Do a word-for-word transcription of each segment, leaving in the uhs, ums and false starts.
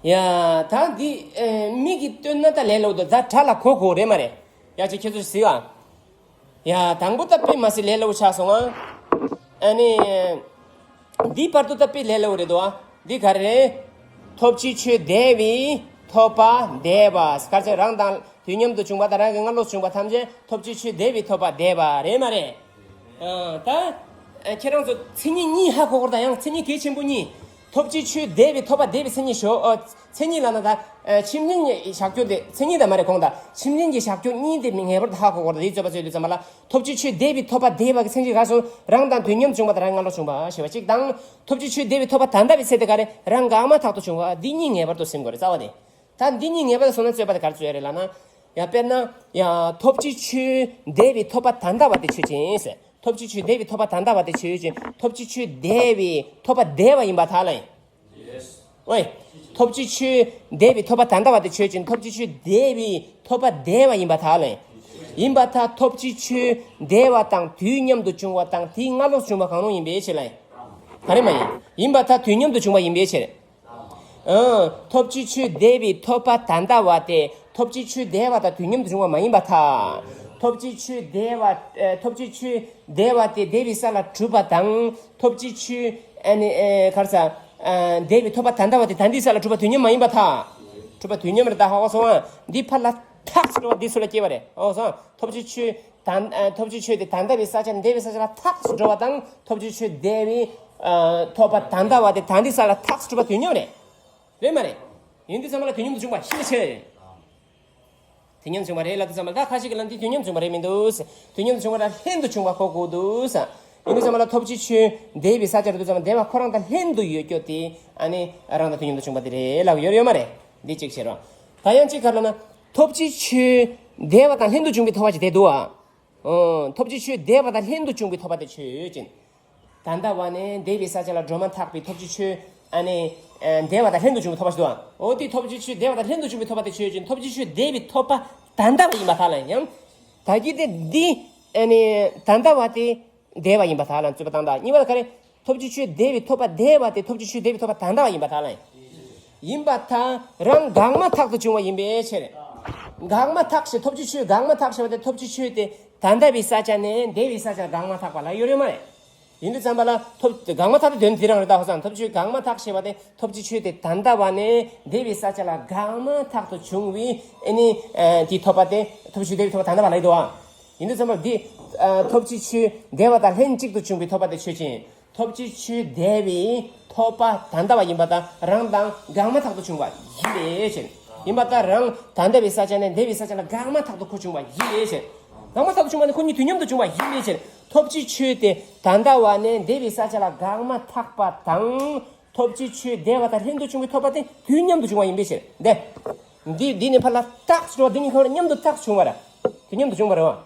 ཡ། ད་འདི་ཨེ་མིག་གིས་སྟོན་ན་ད་ལས་སླ་པོ་འདུག་ད་སྒྲ་ལ་གོ་དགོས་རེད་མ་རེད། ཡ་ཅིག་ཁྱེད་ཚོས་གཟིགས་ཨ། ཡ། དང་པོ་ད་དཔེ་མ་སྲིད་ལས་སླ་པོ་ཆགས་སོང་ཨ། ཨ་ནི། འདི་བར་དུ་ད་དཔེ་ལས་སླ་པོ་རེད་འདུག་ཨ། འདི་ག་རེ་རེད། ཐོབ་བྱའི་ཆོས་འདས་པའི་ཐོབ་པ་འདས་པ། ག་རེ་ཟེར། རང་དང་དུས་མཉམ་དུ་བྱུང་བ་དང་རང་གི་སྔ་ལོགས་བྱུང་བ་ཐམས་ཅད་ཐོབ་བྱའི་ཆོས་འདས་པའི་ཐོབ་པ་འདས་པ་རེད་མ་རེད། ཨ། ད་ཨ་ཁྱེད་རང་ཚོ་མཚན་ཉིད་གཉིས་ཧ་གོ་དགོས་རེད། ད་ཡང་མཚན་ཉིད་གལ་ཆེན་པོ་གཉིས། ཐོབ་བྱའི་ཆོས་འདས་པའི་ཐོབ་པ་འདས་པའི་མཚན་ཉིད་ཞོག་ཨ། མཚན་ཉིད་ལབ་ན་ད་ཨ་ཁྱིམ་མཚེས་ཀྱི་བཞག་རྒྱུ་དེ་མཚན་ཉིད་ད་མ་རེད། གོང་ད་ཁྱིམ་མཚེས་ཀྱི་བཞག་རྒྱུ་གཉིས་དེ་ངེས་པར་དུ་ཧ་གོ་དགོས་རེད། དེའི་རྩོད་པ་རྩོད་དུས་ཙམ་པ་ལ་ཐོབ་བྱའི་ཆོས་འདས་པའི་ཐོབ་པ་འདས་པ་གི་མཚན་ཉིད་ག་སོང་། རང་དང་དུས་མཉམ་བྱུང་བ་དང་རང་སྔ་ལོགས་བྱུང་བ་ཞེས་པ་གཅིག་དང་། ཐོབ་བྱའི་ཆོས་འདས་པའི་ཐོབ་པ་ད་ལྟ་བའི་ཚེ་དེ་ག་རེ། རང་འགག་མ་ཐག་ཏུ་བྱུང་བ། འདི་གཉིས་ངེས་པར་དུ་ཟིན་དགོས་རེད། རྩ་བ་དེ། ད་འདི་གཉིས་ངེས་པར་དུ་སོང་ན་རྩོད་པ་དེ་ག་རེ་རྩོད་ཡ་རེད་ལབ་ན། ཡ། དཔེར་ན། ཡ། ཐོབ་བྱའི་ཆོས་འདས་པའི་ཐོབ་པ་ད་ལྟ་བ་དེ་ཆོས་ཅན། ཐོབ་བྱའི་ཆོས་འདས་པའི་ཐོབ་པ་ད་ལྟ་བ་དེ་ཆོས་ཅན། ཐོབ་བྱའི་ཆོས་འདས་པའི་ཐོབ་པ་འདས་པ་ཡིན་པར་ཐལ་ལ། ཨོའི། ཐོབ་བྱའི་ཆོས་འདས་པའི་ཐོབ་པ་ད་ལྟ་བ་དེ་ཆོས་ཅན། ཐོབ་བྱའི་ཆོས་འདས་པའི་ཐོབ་པ་འདས་པ་ཡིན་པར་ཐལ་ལ། ཡིན་པར་ཐལ། ཐོབ་བྱའི་ཆོས་འདས་པ་དང་དུས་མཉམ་དུ་བྱུང་བ་དང་དེའི་སྔ་ལོགས་བྱུང་བ་གང་རུང་ཡིན་པའི་ཕྱིར་ལ། ག་རེ་མ་ཡིན། ཡིན་པར་ཐལ། དུས་མཉམ་དུ་བྱུང་བ་ཡིན་པའི་ཕྱིར། ཨང་། ཐོབ་བྱའི་ཆོས་འདས་པའི་ཐོབ་པ་ད་ལྟ་བ་དེ་ཐོབ་བྱའི་ཆོས་འདས་པ་དང་དུས་མཉམ་དུ་བྱུང་བ་མ་ཡིན་པར་ཐལ། ཐོབ་བྱའི་ཆོས་འདས་པ། ཨེ། ཐོབ་བྱའི་ཆོས་འདས་པ་དེ་འདས་པའི་ས་ལ་གྲུབ་པ་དང་ཐོབ་བྱའི་ཆོས། ཨ་ནི། ཨེ། ག་རེ་ཟེར། ཨ། འདས་པའི་ཐོབ་པ་ད་ལྟ་བ་དེ་ད་ལྟའི་ས་ལ་གྲུབ་པ་དུས་མཉམ་མ་ཡིན་པར་ཐལ། གྲུབ་པ་དུས་མཉམ་རེད། ད་ཧ་གོ་སོང་ཨ། འདི་ཕར་ལ་ཐག་ཆོད་པ་འདི་སུ་ལ་སྐྱེ་བ་རེད། ཧ་གོ་སོང་ཨ། ཐོབ་བྱའི་ཆོས། ད། ཨ། ཐོབ་བྱའི་ཆོས་དེ་ད་ལྟ་བའི་ས་ཆ་ནས་འདས་པའི་ས་ཆ་ལ་ཐག་ཆོད་འགྲོ་བ་དང་ཐོབ་བྱའི་ཆོས་འདས་པའི། ཨ། ཐོབ་པ་ད་ལྟ་བ་དེ་ད་ལྟའི་ས་ལ་ཐག་ཆོད་པ་དུས་མཉམ་རེད། རེད་མ་རེད། ཡིན་དུས་ཙམ་པ་ལ་དུས་མཉམ་དུ་བྱུང་བ་ཤིན་ཏུ་ཆེ། དུས་མཉམ་དུ་བྱུང་བ་རེད་ལབ་དུས་ཙམ་པ་ལ། ད་ཁ་ཤས་ཀྱིས་ལབ་འདི་དུས་མཉམ་དུ་བྱུང་བ་རེད་མི་འདུག་དུས་མཉམ་དུ་བྱུང་བ་ལ་ལྷན་དུ་བྱུང་བ་གོ་དགོས་འདུག་ཡིན་དུས་ཙམ་པ་ལ་ཐོབ་བྱའི་ཆོས་འདས་པའི་ས་ཆ་རེད་དུས་ཙམ་པ་འདས་པ་ཁོ་རང་དང་ལྷན་དུ་ཡོད་རྒྱུ་དེ་ཨ་ནི་རང་དང་དུས་མཉམ་དུ་བྱུང་བ་དེ་རེད་ལབ་ཡོད་ཡོད་མ་རེད། འདི་གཅིག་བྱས་རོགས། ད་ཡང་གཅིག་ག་རེ་ལབ་ན། ཐོབ་བྱའི་ཆོས་འདས་པ་དང་ལྷན་དུ་བྱུང་བའི་ཐོབ་པ་ཅིག་དེ་འདུག་ཨ། ཨོ། ཐོབ་བྱའི་ཆོས་འདས་པ་དང་ལྷན་དུ་བྱུང་བའི་ཐོབ་པ་དེ་ཆོས་ཅན། ད་ལྟ་བ་ནས་འདས་པའི་ས་ཆ་ལ་འགྲོ་མ་ཐག་པའི་ཐོབ་བྱའི་ཆོས་ཨ་ནི། ཨ། འདས་པ་དང་ལྷན་དུ་བྱུང་བའི་ཐོབ་པ་ཞིག་འདུག་ཨ། འོ་དེ་ཐོབ་བྱའི་ཆོས་འདས་པ་དང་ལྷན་དུ་བྱུང་བའི་ཐོབ་པ་དེ་ཆོས་ཅན། ཐོབ་བྱའི་ཆོས་འདས་པའི་ཐོབ་པ་ད་ལྟ་བ་ཡིན་པར་ཐལ་ལ། ཡང་། ད་གིན་དེ་འདི་ཨ་ནི་ད་ལྟ་བ་དེ་འདས་པ་ཡིན་པར་ཐལ་ལ་རྩོད་པ་བཏང་དང་། གཉིས་པ་ལ་ག་རེ། ཐོབ་བྱའི་ཆོས་འདས་པའི་ཐོབ་པ་འདས་པ་དེ་ཐོབ་བྱའི་ཆོས་འདས་པའི་ཐོབ་པ་ད་ལྟ་བ་ཡིན་པར་ཐལ་ལ། ཡིན་པར་ཐལ། རང་འགག་མ་ཐག་ཏུ་བྱུང་བ་ཡིན་པའི་ཕྱིར། འགག་མ་ཐག་ཞེས་ཐོབ་བྱའི་ཆོས་འགག་མ་ཐག་ཞེས་པ་དེ་ཐོབ་བྱའི་ཆོས་དེ་ད་ལྟ་བའི་ས་ཆ་ནས་འདས་པའི་ས་ཆར་འགག་མ་ཐག་པ་ལ་ཡོད་རེད་མ་རེད། ཡིན་དུས་ཙམ་པ་ལ་ཐོབ་འགག་མ་ཐག་དེ་དོན་དེ་རང་རེད། ད་ཧོ་སང་ཐོབ་བྱའི་ཆོས་འགག་མ་ཐག་ཞེས་པ་དེ་ཐོབ་བྱའི་ཆོས་དེ་ད་ལྟ་བ་ནས་འདས་པའི་ས་ཆ་ལ་འགག་མ་ཐག་ཏུ་བྱུང་བའི་ཨ་ནི་དེའི་ཐོབ་པ་དེ་ཐོབ་བྱའི་ཆོས་འདས་པའི་ཐོབ་པ་ད་ལྟ་བ་ལ་ཡོད་དོ། ཡིན་དུས་ཙམ་པ་འདི་ཐོབ་བྱའི་ཆོས་འདས་པ་དང་ལྷན་ཅིག་ཏུ་བྱུང་བའི་ཐོབ་པ་དེ་ཆོས་ཅན། ཐོབ་བྱའི་ཆོས་འདས་པའི་ཐོབ་པ་ད་ལྟ་བ་ཡིན་པ་དང་རང་དང་འགག་མ་ཐག་ཏུ་བྱུང་བ་ཡིན་པའི་ཕྱིར། ཡིན་པ་དང་རང་ད་ལྟ་བའི་ས་ཆ་ནས་འདས་པའི་ས་ཆ་ལ་འགག་མ་ཐག་ཏུ་ཁོ་བྱུང་བ་ཡིན་པའི་ཕྱིར། འགག་མ་ཐག་ཏུ་བྱུང་བ་ནི་ཁོ་གཉིས་དུས་མཉམ་དུ་བྱུང་བ་ཡིན་པའི་ཕྱིར། ཐོབ་བྱའི་ཆོས་དེ་ད་ལྟ་བ་ནས་འདས་པའི་ས་ཆ་ལ་འགག་མ་ཐག་པ་དང་། ཐོབ་བྱའི་ཆོས་འདས་པ་དང་ལྷན་དུ་བྱུང་བའི་ཐོབ་པ་དེ་དུས་མཉམ་དུ་བྱུང་བ་ཡིན་པའི་ཕྱིར། འདི། འདི་འདི་ནི་ཕར་ལ་རྟགས་སུ་འགྲོ་བ་འདི་གཉིས་ཁོ་རང་མཉམ་དུ་རྟགས་བྱུང་བ་ར། དུས་མཉམ་དུ་བྱུང་བ་རེད་བ།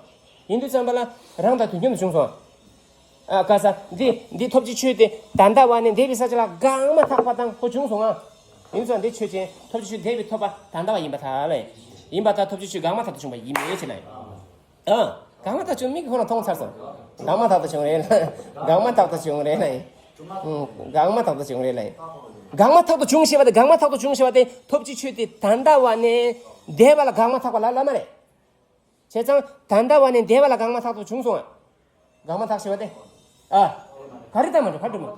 ཡིན་དུས་ཙམ་པ་ལ་རང་དང་དུས་མཉམ་དུ་བྱུང་སོང་། ཨ། ག་ས་འདི་འདི་ཐོབ་བྱའི་ཆོས་དེ་ད་ལྟ་བ་ནས་འདས་པའི་ས་ཆ་ལ་འགག་མ་ཐག་པ་དང་ཁོ་བྱུང་སོང་ང་། ཡིན་ཙང་འདི་ཆོས་ཅན། ཐོབ་བྱའི་ཆོས་འདས་པའི་ཐོབ་པ་ད་ལྟ་བ་ཡིན་པར་ཐལ་ལ། ཡིན་པར་ཐལ། ཐོབ་བྱའི་ཆོས་འགག་མ་ཐག་ཏུ་བྱུང་བ་ཡིན་མོད་ཅེ་ན། ཨ། འགག་མ་ཐག་བྱུང་མིག་གིས་ཁོ་རང་མཐོང་ཚར་སོང་། འགག་མ་ཐག་ཏུ་བྱུང་རེད་ལ། འགག་མ་ཐག་ཏུ་བྱུང་རེད་ལ། འགག་མ་ཐག་ཏུ་བྱུང་རེད་ལ། འགག་མ་ཐག་ཏུ་བྱུང་ཞེས་པ་དེ་འགག་མ་ཐག་ཏུ་བྱུང་ཞེས་པ་དེ་ཐོབ་བྱའི་ཆོས་དེ་ད་ལྟ་བ་ནས་འདས་པ་ལ་འགག་མ་ཐག་པ་ལ་ལ་མ་རེད། བྱས་ཙང་ད་ལྟ་བ་ནས་འདས་པ་ལ་འགག་མ་ཐག་ཏུ་བྱུང་སོང་ང་། འགག་མ་ཐག་ཞེས་པ་དེ། ཨ། ག་རེ་ལྟར་མ་འགྲོ་ག་འགྲོ་མ།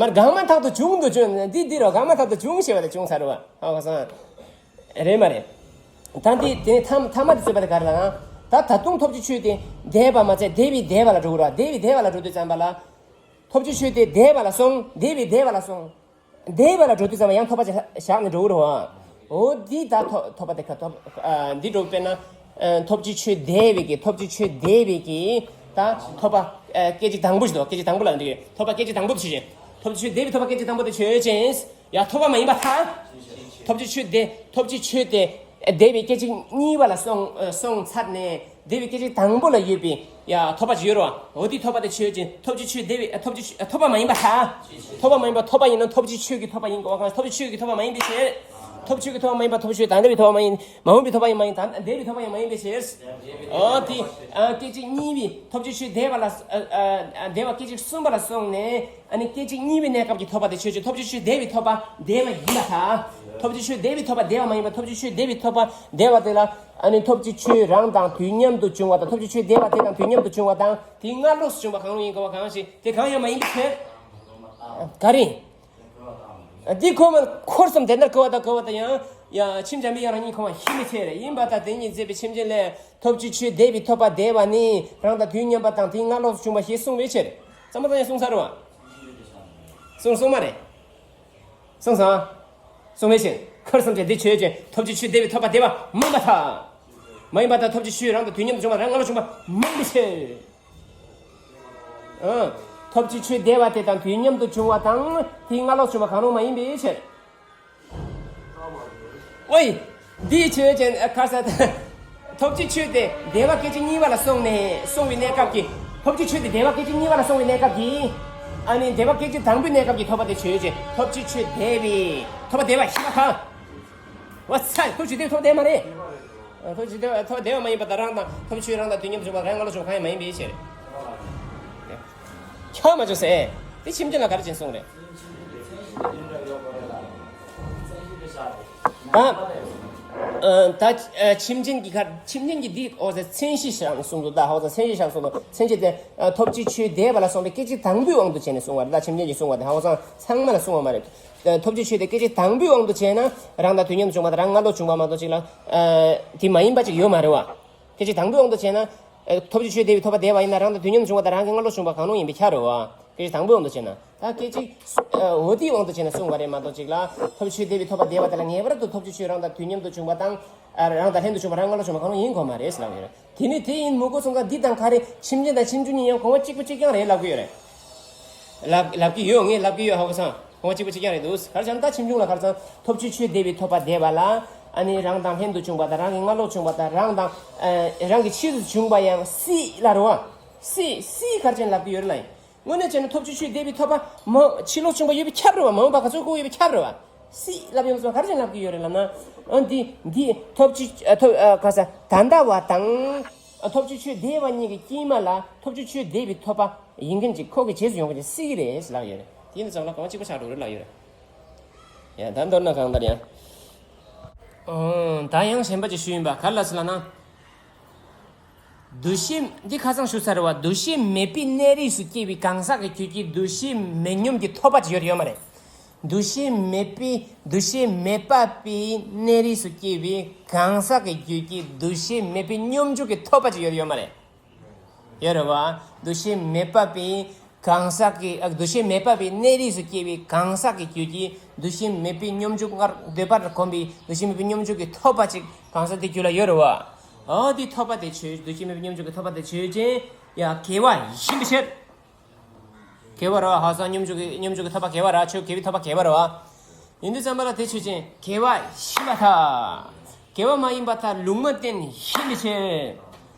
མར་འགག་མ་ཐག་ཏུ་བྱུང་དུ་བྱུང་འདི་འདི་རོ་འགག་མ་ཐག་ཏུ་བྱུང་ཞེས་པ་དེ་བྱུང་ཚར་བ་ཧ་གོ་སོང་། རེད་མ་རེད། ད་འདི་དེ་ཐ་ཐ་མ་དེ་རྩོད་པ་དེ་ག་རེ་ལ་ན། ད་ད་དུང་ཐོབ་བྱའི་ཆོས་དེ་འདས་པ་མ་ཚད་འདས་པའི་འདས་པ་ལ་འགྲོ་གི་རོ། འདས་པའི་འདས་པ་ལ་འགྲོ་དུས་ཙམ་པ་ལ། ཐོབ་བྱའི་ཆོས་དེ་འདས་པ་ལ་སོང་། འདས་པའི་འདས་པ་ལ་སོང་། འདས་པ་ལ་འགྲོ་དུས་ཙམ་པ་ཡང་ཐོབ་པ་ཅིག་བཞག་ནས་འགྲོ་གི་རེད་བ། འོ་འདི་ད་ཐོ་ཐོབ་པ་དེ་ཁ་ཐོབ། ཨ། འདི་འགྲོ་དཔེར་ན། ཨ། ཐོབ་བྱའི་ཆོས་འདས་པའི་གི་ཐོབ་བྱའི་ཆོས་འདས་པའི་གི་ད་ཐོབ་པ། ཨ། སྐད་ཅིག་དང་པོ་ཞིག་འདུག་སྐད་ཅིག་དང་པོ་ལ་འདི་ཐོབ་པ་སྐད་ཅིག་དང་པོ་དེ་ཆོས་ཅན། ཐོབ་བྱའི་ཆོས་འདས་པའི་ཐོབ་པ་སྐད་ཅིག་དང་པོ་དེ་ཆོས་ཅན། ཡ་ཐོབ་པ་མ་ཡིན་པར་ཐལ། ཐོབ་བྱའི་ཆོས་དེ་ཐོབ་བྱའི་ཆོས་དེ་འདས་པའི་སྐད་ཅིག་གཉིས་པ་ལ་སོང་སོང་ཚར་ནས། འདས་པའི་སྐད་ཅིག་དང་པོ་ལ་ཡོད་པའི་ཡ་ཐོབ་པ་ཅིག་ཡོད་རེད་བ། འོ་དེའི་ཐོབ་པ་དེ་ཆོས་ཅན། ཐོབ་བྱའི་ཆོས་འདས་པའི་ཐོབ་བྱའི་ཆོས་ཐོབ་པ་མ་ཡིན་པར་ཐལ། ཐོབ་པ་མ་ཡིན་པ། ཐོབ་པ་ཡིན་ན་ཐོབ་བྱའི་ཆོས་ཀྱི་ཐོབ་པ་ཡིན་དགོས་པ་གང་། ཐོབ་བྱའི་ཆོས་ཀྱི་ཐོབ་པ་མ་ཡིན་པའི་ཕྱིར། ཐོབ་བྱེད་ཀྱི་ཐོབ་པ་མ་ཡིན་པ། ཐོབ་བྱེད་དང་ལྡན་པའི་ཐོབ་པ་མ་ཡིན། མ་འོངས་པའི་ཐོབ་པ་ཡང་མ་ཡིན། དང་ལྡན་པའི་ཐོབ་པ་ཡང་མ་ཡིན་པའི་ཕྱིར། འོ་དེ། ཨ། སྐད་ཅིག་གཉིས་པའི་ཐོབ་བྱའི་ཆོས་འདས་པ་ལ། ཨ། ཨ། འདས་པ་སྐད་ཅིག་གསུམ་པ་ལ་སོང་ནས། ཨ་ནི་སྐད་ཅིག་གཉིས་པའི་གནས་སྐབས་ཀྱི་ཐོབ་པ་དེ་ཆོས་ཅན། ཐོབ་བྱའི་ཆོས་འདས་པའི་ཐོབ་པ་འདས་པ་ཡིན་པར་ཐལ། ཐོབ་བྱའི་ཆོས་འདས་པའི་ཐོབ་པ་འདས་པ་མ་ཡིན་པ། ཐོབ་བྱའི་ཆོས་འདས་པའི་ཐོབ་པ་འདས་པ་དེ་ལ། ཨ་ནི་ཐོབ་བྱའི་ཆོས་རང་དང་དུས་མཉམ་དུ་བྱུང་བ་དང་། ཐོབ་བྱའི་ཆོས་འདས་པ་དེ་དང་དུས་མཉམ་དུ་བྱུང་བ་དང་། དེའི་སྔ་ལོགས་སུ་བྱུང་བ་གང་རུང་ཡིན་དགོས་པ་གང་ཞིག། དེ་གང་ཡང་མ་ཡིན་པའི་ཕྱིར། ག་རེ། འདི་ཁོ་མ་འཁོར་གསུམ་དེ་ལྟར་གོ་བ་དང་གོ་བ་དང་། ཡང་ཡང་ཁྱིམ་བྱམས་པའི་ཡང་རང་ཉིད་ཁོ་མ་ཤི་མི་ཚེ་རེ་ཡིན་པ་དང་། དེ་ཉིད་མཛད་པའི་ཁྱིམ་ཆེན་ལས། ཐོབ་བྱའི་ཆོས་འདས་པའི་ཐོབ་པ་འདས་པ་ནི་རང་དང་དུས་མཉམ་པ་དང་། དེའི་སྔ་ལོགས་སུ་བྱུང་བ་ཞེས་གསུངས་པའི་ཕྱིར། ཙམ་པ་དང་ཡང་གསུངས་ཚར་བ། གསུངས་སོང་མ་རེད། གསུངས་སོང་། གསུངས་པའི་ཕྱིར། འཁོར་གསུམ་ཆེ་འདི་ཆོས་ཅན། ཐོབ་བྱའི་ཆོས་འདས་པའི་ཐོབ་པ་འདས་པ་མིན་པར་ཐལ། མ་ཡིན་པར་ཐལ། ཐོབ་བྱའི་ཆོས་རང་དང་དུས་མཉམ་དུ་བྱུང་བ་རང་སྔ་ལོགས་བྱུང་བ་མིན་པའི་ཕྱིར། ཨ། ཐོབ་བྱའི་ཆོས་འདས་པ་དེ་དང་དུས་མཉམ་དུ་བྱུང་བ་དང་། དེའི་སྔ་ལོགས་བྱུང་བ་གང་རུང་མ་ཡིན་པའི་ཕྱིར། ཨོའི། འདིའི་ཆོས་ཅན། ཨ། ཁ་ས། ཐོབ་བྱའི་ཆོས་དེ་འདས་པ་སྐད་ཅིག་གཉིས་པ་ལ་སོང་ནས། སོང་བའི་གནས་སྐབས་ཀྱི། ཐོབ་བྱའི་ཆོས་དེ་འདས་པ་སྐད་ཅིག་གཉིས་པ་ལ་སོང་བའི་གནས་སྐབས་ཀྱི། ཨ་ནི་འདས་པ་སྐད་ཅིག་དང་པོའི་གནས་སྐབས་ཀྱི་ཐོབ་པ་དེ་ཆོས་ཅན། ཐོབ་བྱའི་ཆོས་འདས་པའི་ཐོབ་པ་འདས་པ་ཞེས་པ་དང་། ཝ་ཚ། ཐོབ་བྱའི་དེ་ཐོབ་འདས་མ་རེད། ཐོབ་བྱའི་དེ་ཐོབ་འདས་པ་མ་ཡིན་པ་དང་། རང་དང་། ཐོབ་བྱའི་ཆོས་རང་དང་དུས་མཉམ་དུ་བྱུང་བ་རང་སྔ་ལོགས་བྱུང་བ་གང་ཡང་མ་ཡིན་པའི་ཕྱིར། ཁྱབ་མ་བྱུང་ཟེར། དེ་ཁྱིམ་ཆེན་ལ་ག་རེ་བྱས་གསུངས་རེད། ད། ཨ། ད། ཨ། ཁྱིམ་ཆེན་གྱི་ཁར། ཁྱིམ་ཆེན་གྱི་འདི་འོ་ཟེར། མཚན་གཞི་བཞག་ནས་གསུངས་འདུག་ད་འོ་ཟེར། མཚན་གཞི་བཞག་གསུངས་འདུག་མཚན་གཞི་དེ། ཨ། ཐོབ་བྱའི་ཆོས་འདས་པ་ལ་སོགས་པའི་སྐད་ཅིག་དང་པོའི་དབང་དུ་བྱས་ནས་གསུངས་པ་རེད། ད་ཁྱིམ་ཆེན་གྱིས་གསུངས་པ་དེ་འོ་ཟེར་ཚང་མ་ལ་གསུངས་པ་མ་རེད། ཐོབ་བྱའི་ཆོས་དེ་སྐད་ཅིག་དང་པོའི་དབང་དུ་བྱས་ན། རང་དང་དུས་མཉམ་དུ་བྱུང་བ་དང་རང་སྔ་ལོགས་བྱུང་བ་མ་གཏོགས་ཅིག་ལ། ཨ། དེ་མ་ཡིན་པ་ཅིག་ཡོད་མ་རེད་བ། སྐད་ཅིག་དང་པོའི་དབང་དུ་བྱས་ན། ཨ། ཐོབ་བྱའི་ཆོས་འདས་པའི་ཐོབ་པ་འདས་པ་ཡིན་ན། རང་དང་དུས་མཉམ་དུ་བྱུང་བ་དང་རང་གི་སྔ་ལོགས་བྱུང་བ་གང་རུང་ཡིན་པས་ཁྱབ་རེད་བ། སྐད་ཅིག་དང་པོའི་དབང་དུ་བྱས་ན། ད་སྐད་ཅིག་ཨ། འོ་དེའི་དབང་དུ་བྱས་ན་གསུངས་པ་རེད་མ་གཏོགས་ཅིག་ལ། ཐོབ་བྱའི་ཆོས་འདས་པའི་ཐོབ་པ་འདས་པ་དེ་ལ་ངེས་པར་དུ་ཐོབ་བྱའི་ཆོས་རང་དང་དུས་མཉམ་དུ་བྱུང་བ་དང་། ཨ། རང་དང་ལྷན་དུ་བྱུང་བ་རང་སྔ་ལོགས་བྱུང་བ་གང་རུང་ཡིན་དགོས་མ་རེད་ཟེར་ལབ་ཡོད་རེད། དེ་ནི་དེ་ཡིན་མི་དགོས་གསུངས་ཙང་། འདི་དང་ག་རེ། ཁྱིམ་ཆེན་དང་ཁྱིམ་ཆུང་གཉིས་ཡང་གོ་བ་གཅིག་པ་གཅིག་རྐྱང་རེད་ལབ་ཀྱི་ཡོད་རེད། ལབ་ལབ་ཀྱི་ཡོད། ངས་ལབ་ཀྱི་ཡོད། ཧ་གོ་སོང་། ཧ་གོ་སོང་། གཅིག་པ་གཅིག་རྐྱང་རེད་འདུག་ག་རེ་བྱས་ན། ད་ཁྱིམ་ཆུང་ལ་ག་རེ་བྱས་ན། ཐོབ་བྱའི་ཆོས་འདས་པའི་ཐོབ་པ་འདས་པ་ལ། ཨ་ནི་རང་དང་ལྷན་དུ་བྱུང་བ་དང་། རང་གི་སྔ་ལོགས་བྱུང་བ་དང་། རང་དང་། ཨ། རང་གི་ཕྱིས་སུ་བྱུང་བ་ཡང་སྲིད་ལ་རེད་བ། སྲིད། སྲིད་ག་རེ་བྱས་ན་ལབ་ཀྱི་ཡོད་རེད་ལ། དངོས་གནས་བྱས་ན་ཐོབ་བྱའི་ཆོས་འདས་པའི་ཐོབ་པ་མ། ཕྱི་ལོགས་བྱུང་བ་ཡོད་པས་ཁྱབ་རེད་བ། མ་འོངས་པ་ག་ཚོད་ཁོ་ཡོད་པས་ཁྱབ་རེད་བ། སྲིད་ལབ་ཡོང་སོང་། ག་རེ་བྱས་ན་ལབ་ཀྱི་ཡོད་རེད་ལབ་ན། ཨ། འདི་འདི་ཐོབ་བྱའི། ཨ། ཐོབ། ཨ། ག་རེ་ཟེར། ད་ལྟ་བ་དང་། ཨ། ཐོབ་བྱའི་ཆོས་འདས་པ་གཉིས་ཀྱི་དཀྱིལ་མ་ལ་ཐོབ་བྱའི་ཆོས་འདས་པའི་ཐོབ་པ་ཡིན་མཁན་ཅིག་ཁོ་གི་རྗེས་སུ་ཡོང་མཁན་ཅིག་སྲིད་ཀྱི་རེད་ལབ་ཡོད་རེད། དེ་ཡིན་ཙང་ལ་གང་གཅིག་པ་ཆགས་འགྲོ་རེད་ལབ་ཡོད་རེད། ཡ། ད་མདོར་ན་གང་ལྟར་ཡང་། ཨོ། ད་ཡང་གཞན་པ་ཅིག་ཞུས་ཡིན་པ་ག་རེ་ལབ་སོང་ལབ་ན། འདུ་ཤེས་འདི་ཁ་སང་ཞུས་ཚར་བ། འདུ་ཤེས་མེད་པའི་གནས་རིས་སུ་སྐྱེས་པའི་གང་ཟག་གི་རྒྱུད་ཀྱི་འདུ་ཤེས་མེད་སྙོམས་ཀྱི་ཐོབ་པ་ཅིག་ཡོད་ཡོད་མ་རེད། འདུ་ཤེས་མེད་པའི། འདུ་ཤེས་མེད་པ་པའི་གནས་རིས་སུ་སྐྱེས་པའི་གང་ཟག་གི་རྒྱུད་ཀྱི་འདུ་ཤེས་མེད་པའི་སྙོམས་འཇུག་གི་ཐོབ་པ་ཅིག་ཡོད་ཡོད་མ་རེད། ཡོད་རེད་བ། འདུ་ཤེས་མེད་པ་པའི་གང་ཟག་གི། ཨ། འདུ་ཤེས་མེད་པ་པའི་གནས་རིས་སུ་སྐྱེས་པའི་གང་ཟག་གི་རྒྱུད་ཀྱི་འདུ་ཤེས་མེད་པའི་སྙོམས་འཇུག་སྔར་འདོད་པར་གོམས་པའི་འདུ་ཤེས་མེད་པའི་སྙོམས་འཇུག་གི་ཐོབ་པ་ཅིག་གང་ཟག་དེ་རྒྱུད་ལ་ཡོད་རེད་བ། ཨོ་དེ་ཐོབ་པ་དེ་ཆོས། འདུ་ཤེས་མེད་པའི་སྙོམས་འཇུག་གི་ཐོབ་པ་དེ་ཆོས་ཅན། ཡ། དགེ་བ་ཡིན་པའི་ཕྱིར། དགེ་བ་རེད་བ། ཧ་གོ་སོང་། སྙོམས་འཇུག་གི། སྙོམས་འཇུག་གི་ཐོབ་པ་དགེ་བ་རེད་བ། ཆོས་དགེ་བའི་ཐོབ་པ་དགེ་བ་རེད་བ། ཡིན་དུས་ཙམ་པ་ལ་དེ་ཆོས་ཅན། དགེ་བ་ཡིན་པར་ཐལ། དགེ་བ་མ་ཡིན་པར་ཐལ། ལུང་མ་བསྟན་ཡིན་པའི་ཕྱིར།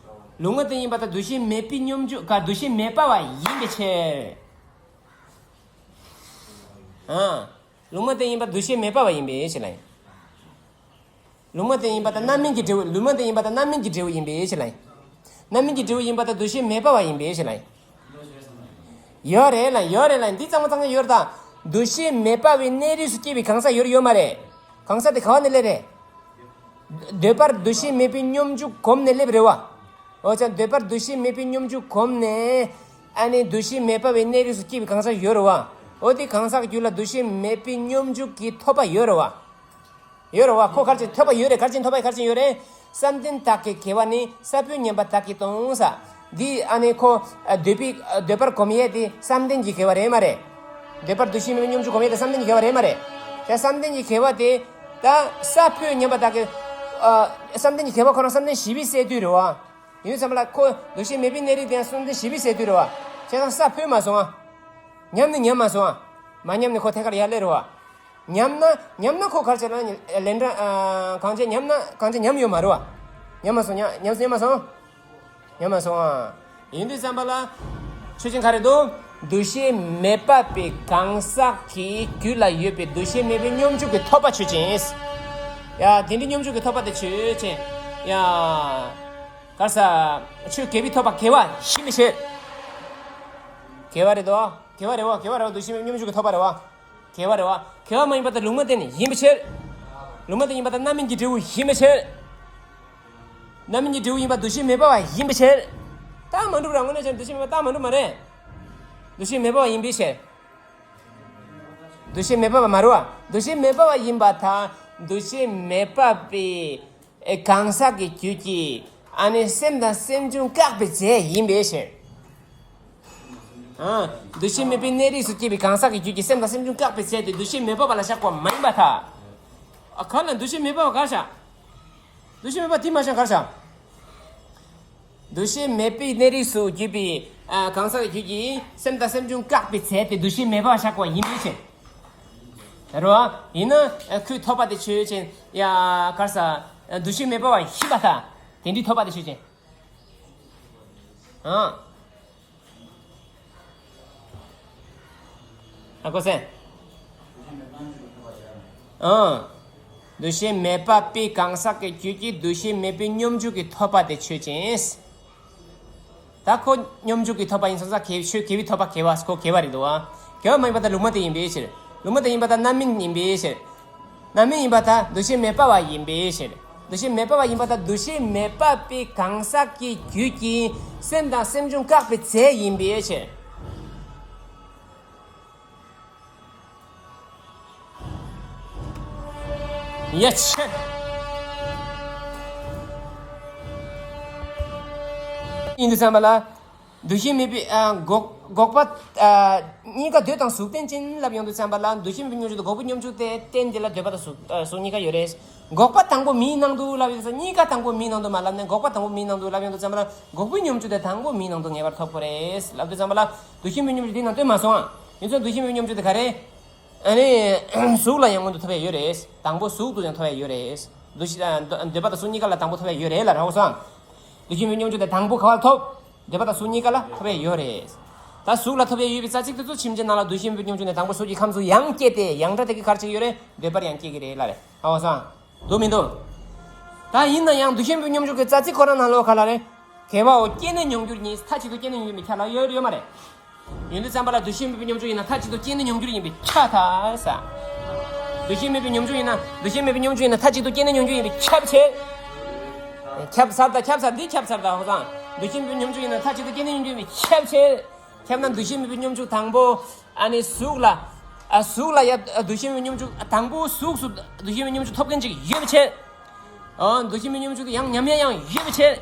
ལུང་མ་བསྟན་ཡིན་པར་ཐལ། འདུ་ཤེས་མེད་པའི་སྙོམས་འཇུག་ག་འདུ་ཤེས་མེད་པ་བ་ཡིན་པའི་ཕྱིར། ཨ། ལུང་མ་བསྟན་ཡིན་པར་འདུ་ཤེས་མེད་པ་བ་ཡིན་པའི་ཕྱིར་ལ་ཡིན། ལུང་མ་བསྟན་ཡིན་པར་ཐལ། རྣམ་སྨིན་གྱི་འབྲས་བུ། ལུང་མ་བསྟན་ཡིན་པར་ཐལ། རྣམ་སྨིན་གྱི་འབྲས་བུ་ཡིན་པའི་ཕྱིར་ལ་ཡིན། རྣམ་སྨིན་གྱི་འབྲས་བུ་ཡིན་པར་ཐལ། འདུ་ཤེས་མེད་པ་བ་ཡིན་པའི་ཕྱིར་ལ་ཡིན། ཡོད་རེད་ལ། ཡོད་རེད་ལ། འདི་ཚང་མ་ཚང་མ་ཡོད་རེད་ད། འདུ་ཤེས་མེད་པ་བའི་གནས་རིས་སུ་སྐྱེས་པའི་གང་ཟག་ཡོད་ཡོད་མ་རེད། གང་ཟག་དེ་ག་བ་ནས་སླེབས་རེད། འདོད་པར་འདུ་ཤེས་མེད་པའི་སྙོམས་འཇུག་གོམས་ནས་སླེབས་རེད་བ། འོ་ཙང་འདོད་པར་འདུ་ཤེས་མེད་པའི་སྙོམས་འཇུག་གོམས་ནས། ཨ་ནི་འདུ་ཤེས་མེད་པ་བའི་གནས་རིས་སུ་སྐྱེས་པའི་གང་ཟག་ཡོད་རེད་བ། འོ་དེ་གང་ཟག་གི་རྒྱུད་ལ་འདུ་ཤེས་མེད་པའི་སྙོམས་འཇུག་གི་ཐོབ་པ་ཡོད་རེད་བ། ཡོད་རེད་བ། ཁོ་ག་རེ་བྱས་ཐོབ་པ་ཡོད་རེད། ག་རེ་བྱས་ཐོབ་པ་ག་རེ་བྱས་ཡོད་རེད། བསམ་གཏན་དག་གི་དགེ་བ་ནི་ས་བོན་ཉམས་པ་དག་གིས་སྟོང་ས། འདི་ཨ་ནི་ཁོ། ཨ། འདོད་པའི། ཨ། འདོད་པར་གོམས་ཡས་དེ་བསམ་གཏན་གྱི་དགེ་བ་རེད་མ་རེད། འདོད་པར་འདུ་ཤེས་མེད་པའི་སྙོམས་འཇུག་གོམས་ཡས་དེ་བསམ་གཏན་གྱི་དགེ་བ་རེད་མ་རེད། དེ་བསམ་གཏན་གྱི་དགེ་བ་དེ་ད་ས་བོན་ཉམས་པ་དག་གིས། ཨ། བསམ་གཏན་གྱི་དགེ་བ་ཁོ་རང་བསམ་གཏན་བཞི་པའི་སས་བསྡུས་རེད་བ། ཡིན་ཙམ་པ་ལ་ཁོ་འདུ་ཤེས་མེད་པའི་གནས་རིས་དེ་ཡང་བསམ་གཏན་བཞི་པའི་སས་བསྡུས་རེད་བ། བྱས་ཙང་ས་བོན་མ་སོང་ཨ། ཉམས་ནི་ཉམས་མ་སོང་ཨ། མ་ཉམས་ནི་ཁོ་ཐད་ཀར་ཡར་སླེབས་རེད་བ། ཉམས་ན་ཉམས་ན་ཁོ་ག་རེ་བྱས་ན་ལན་གྲངས། ཨ། གང་བྱས་ཉམས་ན་གང་བྱས་ཉམས་ཡོད་མ་རེད་བ། ཉམས་མ་སོང་། ཉམས་ཉམས་ཉམས་མ་སོང་། ཉམས་མ་སོང་ཨ། ཡིན་དུས་ཙམ་པ་ལ་ཆོས་ཅན་ག་རེ་འདུག་འདུ་ཤེས་མེད་པ་པའི་གང་ཟག་གི་རྒྱུད་ལ་ཡོད་པའི་འདུ་ཤེས་མེད་པའི་སྙོམས་འཇུག་གི་ཐོབ་པ་ཆོས་ཅན། ཡ། དེ་འདྲའི་སྙོམས་འཇུག་གི་ཐོབ་པ་དེ་ཆོས་ཅན། ཡ། ག་རེ་ཟ། ཆོས་དགེ་བའི་ཐོབ་པ་དགེ་བ་ཡིན་པའི་ཕྱིར། དགེ་བ་རེད་དོ། དགེ་བ་རེད་བ། དགེ་བ་རེད་བ། འདུ་ཤེས་མེད་པའི་སྙོམས་འཇུག་གི་ཐོབ་པ་རེད་བ། དགེ་བ་རེད་བ། དགེ་བ་མ་ཡིན་པ་དང་ལུང་མ་བསྟན་ཡིན་པའི་ཕྱིར། ལུང་མ་བསྟན་ཡིན་པ་དང་རྣམ་སྨིན་གྱི་འབྲས་བུ་ཡིན་པའི་ཕྱིར། རྣམ་སྨིན་གྱི་འབྲས་བུ་ཡིན་པ་འདུ་ཤེས་མེད་པ་བ་ཡིན་པའི་ཕྱིར། རྟགས་མ་གྲུབ་ར། དངོས་གནས་བྱས་ན་འདུ་ཤེས་མེད་པ་རྟགས་མ་གྲུབ་མ་རེད། འདུ་ཤེས་མེད་པ་བ་ཡིན་པའི་ཕྱིར། འདུ་ཤེས་མེད་པ་བ་མ་རེད་བ། འདུ་ཤེས་མེད་པ་བ་ཡིན་པ་དང་འདུ་ཤེས་མེད་པ་པའི་གང་ཟག་གི་རྒྱུད་ཀྱི་ཨ་ནི་སེམས་དང་སེམས་བྱུང་བཀག་པའི་རྫས་ཡིན་པའི་ཕྱིར། ཨ། འདུ་ཤེས་མེད་པའི་གནས་རིགས་སུ་སྐྱེས་པའི་གང་ཟག་གི་རྒྱུད་ཀྱི་སེམས་དང་སེམས་བྱུང་བཀག་པའི་རྫས་དེ་འདུ་ཤེས་མེད་པ་བ་ལ་བཞག་པ་མ་ཡིན་པར་ཐལ། ཨ། ག་ལ་འདུ་ཤེས་མེད་པ་བ་ག་བཞག་འདུ་ཤེས་མེད་པ་དེ་མ་བཞག་ག་བཞག་འདུ་ཤེས་མེད་པའི་གནས་རིགས་སུ་གྱུར་པའི་ཨ་གང་ཟག་གི་རྒྱུད་ཀྱི་སེམས་དང་སེམས་བྱུང་བཀག་པའི་རྫས་དེ་འདུ་ཤེས་མེད་པ་བ་བཞག་པ་ཡིན་པའི་ཕྱིར། རོ། ཡིན་ན་ཁོའི་ཐོབ་པ་དེ་ཆོས་ཅན། ཡ། ག་རེ་ཟ། འདུ་ཤེས་མེད་པ་བ་ཡིན་པར་ཐལ། དེ་འདྲའི་ཐོབ་པ་དེ་ཆོས་ཅན། ཨ། ཨ་ཀོ་སེ། ཨ། འདུ་ཤེས་མེད་པ་པའི་གང་ཟག་གི་རྒྱུད་ཀྱི་འདུ་ཤེས་མེད་པའི་སྙོམས་འཇུག་གི་ཐོབ་པ་དེ་ཆོས་ཅན། ད་ཁོ་སྙོམས་འཇུག་གི་ཐོབ་པ་ཡིན་སོང་ཙང་དགེ་ཆོས་དགེ་བའི་ཐོབ་པ་དགེ་བ། ཁོ་དགེ་བ་རེད་འདུག་བ། དགེ་བ་མ་ཡིན་པ་དང་ལུང་མ་བསྟན་ཡིན་པའི་ཕྱིར། ལུང་མ་བསྟན་ཡིན་པ་དང་རྣམ་སྨིན་ཡིན་པའི་ཕྱིར། རྣམ་སྨིན་ཡིན་པ་དང་འདུ་ཤེས་མེད་པ་བ་ཡིན་པའི་ཕྱིར། འདུ་ཤེས་མེད་པ་བ་ཡིན་པ་དང་འདུ་ཤེས་མེད་པ་པའི་གང་ཟག་གི་རྒྱུད་ཀྱི་སེམས་དང་སེམས་བྱུང་བཀག་པའི་རྫས་ཡིན་པའི་ཕྱིར། ཡ་ཆེ། ཡིན་དུས་ཙམ་པ་ལ། འདུ་ཤེས་མེད་པའི་ཨ་འགོག་འགོག་པ་ཨ་གཉིས་ཀ་འདོད་དང་གཟུགས་རྟེན་ཅན་ལབ་ཡོང་དུས་ཙམ་པ་ལ། འདུ་ཤེས་མེད་པའི་སྙོམས་འཇུག་དང་འགོག་པའི་སྙོམས་འཇུག་དེ་རྟེན་དེ་ལ་འདོད་པ་དང་གཟུགས་ཨ་གཟུགས་གཉིས་ཀ་ཡོད་རེད། འགོག་པ་དང་པོ་མིའི་ནང་དུ་ལབ་ཡོང་དུས་ཙམ། གཉིས་ཀ་དང་པོ་མིའི་ནང་དུ་མ་ལབ་ནས་འགོག་པ་དང་པོ་མིའི་ནང་དུ་ལབ་ཡོང་དུས་ཙམ་པ་ལ། འགོག་པའི་སྙོམས་འཇུག་དེ་དང་པོ་མིའི་ནང་དུ་ངེས་པར་ཐོབ་དགོས་རེད་ལབ་དུས་ཙམ་པ་ལ། འདུ་ཤེས་མེད་པའི་སྙོམས་འཇུག་དེའི་ནང་སྟོན་མ་སོང་ཨ། ཡིན་ཙང་འདུ་ཤེས་མེད་པའི་སྙོམས་འཇུག་དེ་ག་རེ། ཨ་ནི། གཟུགས་ལ་ཡང་སྔོན་དུ་ཐོབ་ཡ་ཡོད་རེད། དང་པོ་གཟུགས་དུ་ཡང་ཐོབ་ཡ་ཡོད་རེད། འདུ་ཤེས་ཨ་འདོད་འདོད་པ་དང་གཟུགས་གཉིས་ཀ་ལ་དང་པོ་ཐོབ་ཡ་ཡོད་རེད་ལབ་ར། ཧོ་སོང་། འདུ་ཤེས་མེད་པའི་སྙོམས་འཇུག་དེ་དང་པོ་ག་བར་ཐོབ། འདོད་པ་དང་གཟུགས་གཉིས་ཀ་ལ་ཐོབ་ཡ་ཡོད་རེད། ད་གཟུགས་ལ་ཐོབ་ཡ་ཡོད་པའི་རྩ་ཚིག་དེ་ཚོ་ཕྱིན་ཆད་ནང་ལ་འདུ་ཤེས་མེད་པའི་སྙོམས་འཇུག་ནས་དང་པོ་གཟུགས་ཀྱི་ཁམས་སུ་ཡང་སྐྱེ་སྟེ། ཡང་སྒྲ་དེ་གིས་ག་རེ་བྱེད་ཀྱི་ཡོད་རེད། འདོད་པར་ཡང་སྐྱེ་གི་རེད་ལབ་རེད། ཧ་གོ་སོང་། འདུག་མི་འདུག་ད་ཡིན་ན་ཡང་འདུ་ཤེས་མེད་པའི་སྙོམས་འཇུག་གི་རྩ་ཚིག་ཁོ་རང་ནང་ལོགས་ག་ལ་རེད། དགེ་བའོ། སྐྱེས་ནས་མྱོང་འགྱུར་ཉིད། མཐའ་གཅིག་ཏུ་སྐྱེས་ནས་མྱོང་འགྱུར་མིན་ཁྱབ་ལ་ཡོད་ཡོད་མ་རེད། ཡིན་དུས་ཙམ་པ་ལ་འདུ་ཤེས་མེད་པའི་སྙོམས་འཇུག་ཡིན་ན་མཐའ་གཅིག་ཏུ་སྐྱེས་ནས་མྱོང་འགྱུར་ཡིན་པས་ཁྱབ་ཐལ་ས། འདུ་ཤེས་མེད་པའི་སྙོམས་འཇུག་ཡིན་ན། འདུ་ཤེས་མེད་པའི་སྙོམས་འཇུག་ཡིན་ན་མཐའ་གཅིག་ཏུ་སྐྱེས་ནས་མྱོང་འགྱུར་ཡིན་པས་ཁྱབ་ཆེ། ཁྱབ་ཚར་ད། ཁྱབ་ཚར། འདི་ཁྱབ་ཚར་ད། ཧོ་ཙང་། འདུ་ཤེས་མེད་པའི་སྙོམས་འཇུག་ཡིན་ན་མཐའ་གཅིག་ཏུ་སྐྱེས་ནས་མྱོང་འགྱུར་ཡིན་པས་ཁྱབ་ཆེ། ཁྱབ་ན་འདུ་ཤེས་མེད་པའི་སྙོམས་འཇུག་དང་པོ། ཨ་ནི་གཟུགས་ལ། ཨ་གཟུགས་ལ་ཡ་འདུ་ཤེས་མེད་པའི་སྙོམས་འཇུག་དང་པོ་གཟུགས་སུ་འདུ་ཤེས་མེད་པའི་སྙོམས་འཇུག་ཐོབ་མཁན་ཅིག་ཡོད་པ་བྱས། ཨ་འདུ་ཤེས་མེད་པའི་སྙོམས་འཇུག་དེ་ཡང་ཉམས་ཡ་ཡང་ཡོད་པ་བྱས།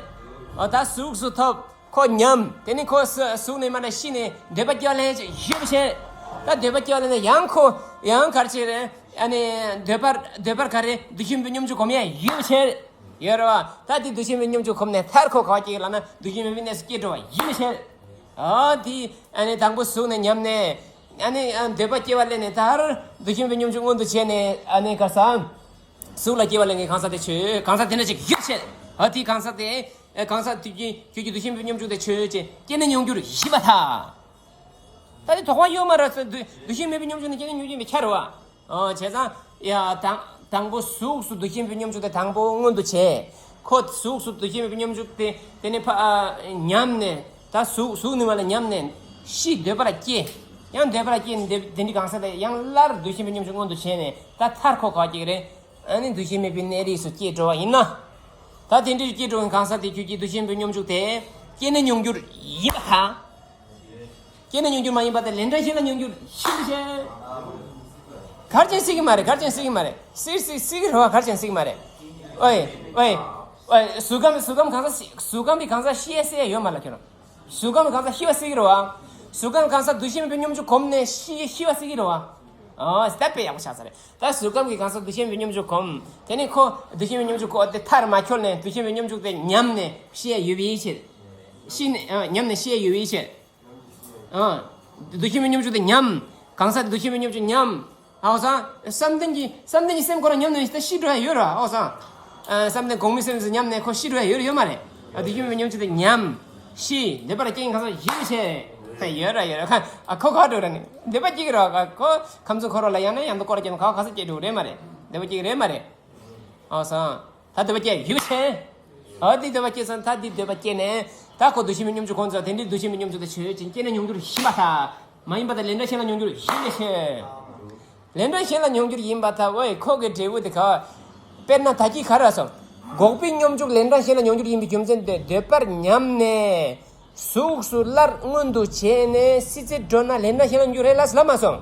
ཨ་ད་གཟུགས་སུ་ཐོབ། ཁོ་ཉམས། དེ་ནི་ཁོ་གཟུགས་ནས་མར་ཤི་ནས་འདོད་པ་སྐྱེ་བ་ལེན་ཅིག་ཡོད་པ་བྱས། ད་འདོད་པ་སྐྱེ་བ་ལེན་ན་ཡང་ཁོ་ཡང་ག་རེ་བྱེད་རེད། ཨ་ནི་འདོད་པར་འདོད་པར་ག་རེ་འདུ་ཤེས་མེད་པའི་སྙོམས་འཇུག་གོམས་ཡ་ཡོད་པ་བྱས། ཡོད་རེད་བ། ད་དེ་འདུ་ཤེས་མེད་སྙོམས་འཇུག་གོམས་ནས་མཐར་ཁོ་ག་བ་སྐྱེ་གི་ལབ་ན་འདུ་ཤེས་མེད་པའི་གནས་སུ་སྐྱེ་འགྲོ་བ་ཡིན་པ་བྱས། ཨ་དེ་ཨ་ནི་དང་པོ་གཟུགས་ནས་ཉམས་ནས། ཨ་ནི་ཨ་འདོད་པ་སྐྱེ་བ་ལེན་ནས་མཐར་འདུ་ཤེས་མེད་པའི་སྙོམས་འཇུག་མངོན་དུ་བྱས་ནས། ཨ་ནི་ག་ས་གཟུགས་ལ་སྐྱེ་བ་ལེན་མཁན་གང་ཟག་དེ་ཆོས། གང་ཟག་དེ་འདྲ་ཅིག་ཡོད་བྱས། ཨ་དེ་གང་ཟག་དེ་ཨ་གང་ཟག་དེ་ཀྱི་ཁྱོད་ཀྱི་འདུ་ཤེས་མེད་པའི་སྙོམས་འཇུག་དེ་ཆོས་ཅན། སྐྱེས་ནས་མྱོང་འགྱུར་ཡིན་པར་ཐལ། ད་དེ་དོགས་པ་ཡོད་མ་རེད། འདུ་འདུ་ཤེས་མེད་པའི་སྙོམས་འཇུག་ནི་སྐྱེས་ནས་མྱོང་འགྱུར་ཡིན་པས་ཁྱབ་རེད་བ། ཨོ་བྱས་ཙང་། ཡ་དང་དང་པོ་གཟུགས་སུ་འདུ་ཤེས་མེད་པའི་སྙོམས་འཇུག་དེ་དང་པོ་མངོན་དུ་བྱས། ཁོ་གཟུགས་སུ་འདུ་ཤེས་མེད་པའི་སྙོམས་འཇུག་དེ་དེ་ནས་ཕ་ཨ་ཉམས་ནས། ད་གཟུགས་གཟུགས་ནུས་པ་ལ་ཉམས་ནས་ཤི། འདོད་པ་ལ་སྐྱེ། ཡང་འདོད་པ་ལ་སྐྱེས་ནས་དེ་དེ་འདྲའི་གང་ཟག་དེ་ཡང་སླར་འདུ་ཤེས་མེད་པའི་སྙོམས་འཇུག་མངོན་དུ་བྱས་ནས་ད་མཐར་ཁོ་ག་བ་སྐྱེ་གི་རེད། ཨ་ནི་འདུ་ཤེས་མེད་པའི་གནས་རིས་སུ་སྐྱེས་འགྲོ་བ་ཡིན་ན། ད་དེ་འདྲའི་སྐྱེས་འགྲོ་བའི་གང་ཟག་དེ་ཁྱོད་ཀྱི་འདུ་ཤེས་མེད་པའི་སྙོམས་འཇུག་དེ་སྐྱེས་ནས་མྱོང་འགྱུར་ཡིན་པར་ཐལ། སྐྱེས་ནས་མྱོང་འགྱུར་མ་ཡིན་པ་དེ་ལན་གྲངས་གཞན་ལ་མྱོང་འགྱུར་ཤི་མི་ཤེས། གར་ཅན་སྲིད་ཀྱི་མ་རེད། གར་ཅན་སྲིད་ཀྱི་མ་རེད། སྲིད་སྲིད་སྲིད་ཀྱི་རེད་བ། གར་ཅན་སྲིད་ཀྱི་མ་རེད། ཨོའི་ཨོའི་ཨོའི། གཟུགས་ཁམས་གཟུགས་ཁམས་གང་ཟག་གཟུགས་ཁམས་པའི་གང་ཟག་ཤི་ཡ་སྲིད་ཡ་ཡོད་མ་ལ་ཁྱོད་རང་། གཟུགས་ཁམས་གང་ཟག་ཤི་བ་སྲིད་ཀྱི་རེད་བ། གཟུགས་ཁམས་གང་ཟག་འདུ་ཤེས་མེད་པའི་སྙོམས་འཇུག་གོམས་ནས་ཤི་ཤི་བ་སྲིད་ཀྱི་རེད་བ། ཨོ་སྟབས་དཔེ་ཡག་པོ་ཆགས་ས་རེད། ད་གཟུགས་ཁམས་ཀྱི་གང་ཟག་འདུ་ཤེས་མེད་པའི་སྙོམས་འཇུག་གོམས། དེ་ནས་ཁོ་འདུ་ཤེས་མེད་སྙོམས་འཇུག་གོ་དེ་མཐར་མ་འཁྱོལ་ནས་འདུ་ཤེས་མེད་སྙོམས་འཇུག་དེ་ཉམས་ནས་ཤི་ཡ་ཡོད་པའི་ཕྱིར། ཤི་ནས་ཨ་ཉམས་ནས་ཤི་ཡ་ཡོད་པའི་ཕྱིར། ཨ། འདུ་ཤེས་མེད་སྙོམས་འཇུག་དེ་ཉམས། གང་ཟག་དེ་འདུ་ཤེས་མེད་སྙོམས་འཇུག་ཉམས། ཨའོ་སང་། བསམ་གཏན་གྱི་བསམ་གཏན་གྱི་སེམས་ཁོ་རང་ཉམས་ནས་ཤི་འགྲོ་ཡ་ཡོད་ར། ཨའོ་སང་། ཨ། བསམ་གཏན་གོང་མའི་སེམས་སུ་ཉམས་ནས་ཁོ་ཤི་འགྲོ་ཡ་ཡོད་ཡོད་མ་རེད། ཨ། འདུ་ཤེས་མེད་སྙོམས་འཇུག་དེ་ཉམས། ཤི། འདོད་པ་ལ་སྐྱེ་མཁན་གང་ཟག་ཡོད་ཤེས། ཡོད་ར་ཡོད་ར། ཁ། ཨ། ཁོ་ག་འགྲོ་ར་ནི། འདོད་པ་སྐྱེ་གི་ར། ཁོ་ཁམས་གསུམ་འཁོར་བ་ལ་ཡང་ན་ཡང་དུ་སྐོར་ར་སྐྱེ་ན་ཁོ་ག་ས་སྐྱེ་འགྲོ་རེད་མ་རེད། འདོད་པ་སྐྱེ་གི་རེད་མ་རེད། ཨ་སང་། ད་འདོད་པ་སྐྱེ་ཡོད་ཆེ། ཨ་འདི་འདོད་པ་སྐྱེ་སང་ད་འདི་འདོད་པ་སྐྱེ་ནས། ད་ཁོ་འདུ་ཤེས་མེད་སྙོམས་འཇུག་ཁོང་ཚོ་དེ་འདྲའི་འདུ་ཤེས་མེད་སྙོམས་འཇུག་དེ་ཆོས་ཅན་སྐྱེས་ནས་མྱོང་འགྱུར་ཡིན་པར་ཐལ། མ་ཡིན་པར་ཐལ་ལས་འབྲས་གཞན་ལ་མྱོང་འགྱུར་ཡིན་པའི་ཕྱིར། ལས་འབྲས་གཞན་ལ་མྱོང་འགྱུར་ཡིན་པར་ཐལ། འོ་ཡི་ཁོ་གི་འབྲས་བུ་དེ་ག་བ། དཔེར་ན་ད་གིན་ག་རེ་སོང་། འགོག་པའི་སྙོམས་འཇུག་ལས་འབྲས་གཞན་ལ་མྱོང་འགྱུར་ཡིན་པའི་རྒྱུ་མཚན་དེ་འདོད་པར་ཉམས་ནས། གཟུགས་སུ་སླར་མངོན་དུ་བྱས་ནས་སྲིད་རྩེར་འགྲོ་ན་ལས་འབྲས་གཞན་ལ་འགྱུར་རེད་ལ་ལབ་མ་སོང་།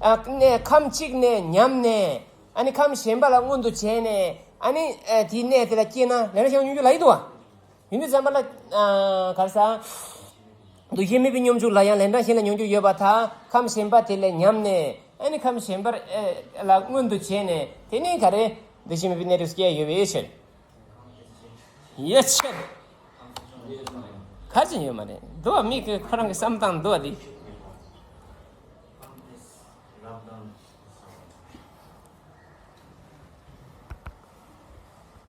ཨ་ནས་ཁམས་གཅིག་ནས་ཉམས་ནས། ཨ་ནི་ཁམས་གཞན་པ་ལ་མངོན་དུ་བྱས་ནས། ཨ་ནི་ཨ་དེའི་གནས་དེ་ལ་སྐྱེས་ན་ལས་འབྲས་གཞན་ལ་མྱོང་འགྱུར་ལ་ཡིན་འདུག་བ། ཡིན་དུས་ཙམ་པ་ལ། ཨ་ག་རེ་ཟ། འདུ་ཤེས་མེད་པའི་སྙོམས་འཇུག་ལ་ཡང་ལས་འབྲས་གཞན་ལ་མྱོང་འགྱུར་ཡོད་པར་ཐལ། ཁམས་གཞན་པ་དེ་ལས་ཉམས་ནས། ཨ་ནི་ཁམས་གཞན་པར་ཨེ་ལ་མངོན་དུ་བྱས་ནས་དེ་ནས་ག་རེ། འདུ་ཤེས་མེད་པའི་གནས་སྐབས་སུ་སྐྱེ་ཡོད་པའི་ཕྱིར། ཡོད་ཕྱིར། ག་ཅི་ཡོད་མ་རེད་འདུག་བ། མི་གི་ཁོ་རང་གི་བསམ་སྟངས་འདུག་བ་འདི།